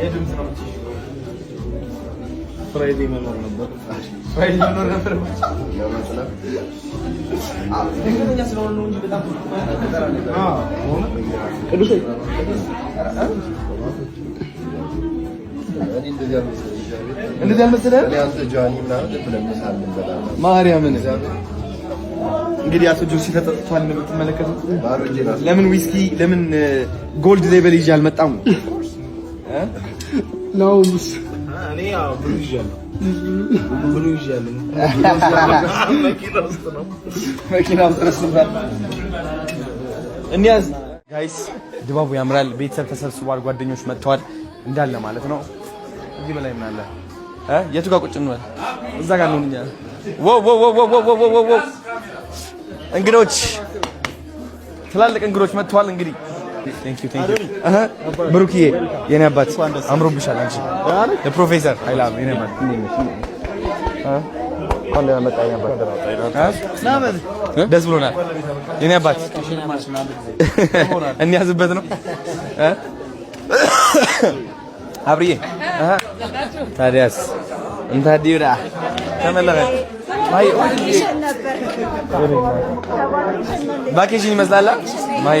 የድምፅ ነው የምትይዥው? Friday መኖር ነበር። Friday መኖር ነበር። ድንገተኛ ስለሆነ ነው እንጂ በጣም ቅዱስ። እንደዚህ አልመሰለህም? ማርያምን፣ እንግዲህ አቶ ጆሲ ተጠጥቷል እንደምትመለከቱት። ለምን ዊስኪ፣ ለምን Gold Label ይዤ አልመጣም? ናውስ እኔ ያው blue ይዣለሁ፣ blue ይዣለሁ። መኪና ውስጥ ነው። መኪና ውስጥ ረስቷል። እንያዝ guys፣ ድባቡ ያምራል። ቤተሰብ ተሰብስቧል፣ ጓደኞች መጥተዋል እንዳለ ማለት ነው። እዚህ በላይ ምን አለ? የቱ ጋር ቁጭ እንበል? እዛ ጋር እንሁን እኛ። Wow wow wow wow wow wow wow! እንግዶች፣ ትላልቅ እንግዶች መጥተዋል። እንግዲህ thank you, thank you ብሩክዬ፣ የኔ አባት፣ አምሮብሻል። አንቺ ለፕሮፌሰር ኃይለአብ፣ የኔ አባት፣ እንዴት ነሽ? እንኳን ደህና መጣ የኔ አባት። ደስ ብሎናል የኔ አባት። እንያዝበት ነው አብርዬ። ታዲያስ እንታዲራ ተመለከ። Vacation ይመስላል። ማይ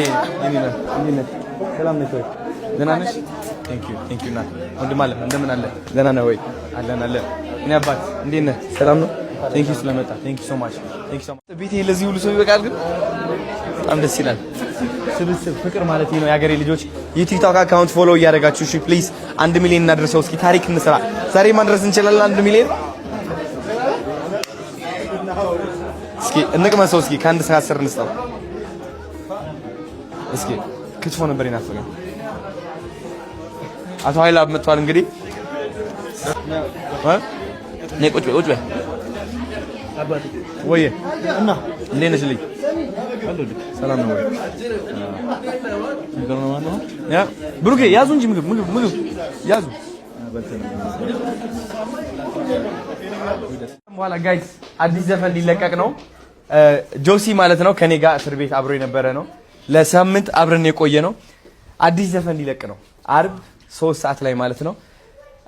ሰላም ነሽ ወይ? ደህና ነሽ? Thank you, thank you። እና ወንድም አለ፣ እንደምን አለ? ደህና ነህ ወይ? አለን አለን። እኔ አባት፣ እንዴት ነህ? ሰላም ነው? Thank you ስለመጣ። Thank you so much, thank you so much። ቤቴ ለዚህ ሁሉ ሰው ይበቃል፣ ግን በጣም ደስ ይላል። ስብስብ ፍቅር ማለት ነው። የሀገሬ ልጆች፣ የቲክቶክ account follow እያደረጋችሁ እሺ፣ please 1 ሚሊዮን እናድርሰው። እስኪ ታሪክ እንስራ። ዛሬ ማድረስ እንችላለን 1 ሚሊዮን። እስኪ እንቅመሰው። እስኪ ከ1 እስከ 10 እንስጠው። እስኪ ክትፎ ነበር የናፈቀኝ። አቶ ኃይለአብ መጥቷል። እንግዲህ ነይ ቁጭ በይ፣ ቁጭ በይ። ወይዬ፣ እንዴት ነሽ ልጅ? ሰላም ነው ወይ? Yeah፣ ብሩኬ፣ ያዙ እንጂ፣ ምግብ ምግብ ምግብ ያዙ። በኋላ guys አዲስ ዘፈን ሊለቀቅ ነው። ጆሲ ማለት ነው፣ ከኔ ጋር እስር ቤት አብሮ የነበረ ነው። ለሳምንት አብረን የቆየ ነው። አዲስ ዘፈን ሊለቅ ነው አርብ 3 ሰዓት ላይ ማለት ነው።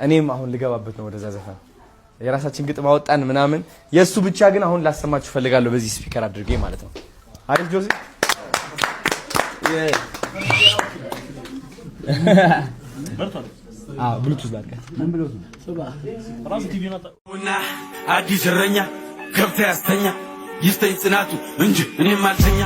እኔም አሁን ልገባበት ነው ወደዛ ዘፈን። የራሳችን ግጥም አወጣን ምናምን። የእሱ ብቻ ግን አሁን ላሰማችሁ ፈልጋለሁ በዚህ speaker አድርጌ ማለት ነው። አሪፍ ጆሲ። ብሉቱዝ ላድርግ። አዲስ እረኛ ገብተ ያስተኛ ይስተኝ ጽናቱ እንጂ እኔም አልተኛ።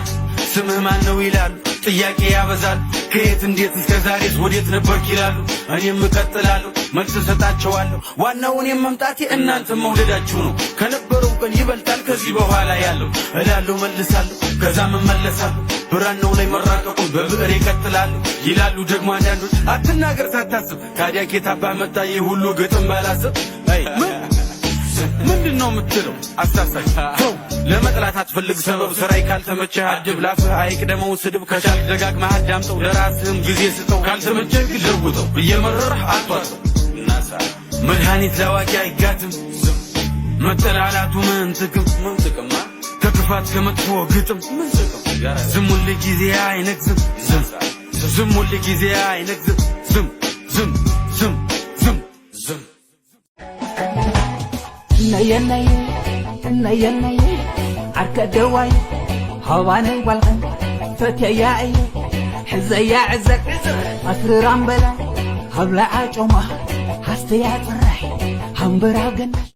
ስምህ ማን ነው ይላሉ፣ ጥያቄ ያበዛሉ። ከየት እንዴት እስከ ዛሬስ ወዴት ነበርክ ይላሉ። እኔም እቀጥላለሁ፣ መልስ እሰጣቸዋለሁ። ዋናው እኔም መምጣቴ እናንተም መውደዳችሁ ነው። ከነበረው ቀን ይበልጣል ከዚህ በኋላ ያለው እላለሁ፣ መልሳለሁ፣ ከዛም እመለሳለሁ። ብራናው ላይ መራቀቁን በብዕር ይቀጥላሉ ይላሉ ደግሞ አንዳንዶች፣ አትናገር ሳታስብ። ታዲያ ኬት አባህ መጣ ይህ ሁሉ ግጥም ባላስብ? ምንድን ነው የምትለው? አሳሳች ተው፣ ለመጥላት አትፈልግ ሰበብ። ስራይ ካልተመቸህ አድብ፣ ላፍህ አይቅደመው ስድብ። ከቻልክ ደጋግመህ አዳምጠው፣ ለራስህም ጊዜ ስጠው። ካልተመቸህ ግን ለውጠው፣ እየመረረህ አቷጠው። መድኃኒት ላዋቂ አይጋትም፣ መጠላላቱ ምን ጥቅም? ከክፋት ከመጥፎ ግጥም ዝም ሁል ጊዜ አይነግዝም፣ ዝም ዝም ሁል ጊዜ አይነግዝም፣ ዝም ዝም ዝም ዝም ዝም። ነየነየ ነየነየ ዓርከ ደዋይ ሃባነይ ጓልኸን ፈትየያ እየ ሕዘያ ዕዘቅ ኣስርራምበላ ሃብላዓ ጮማ ሃስተያ ፅራይ ሃምበራ ገናሽ።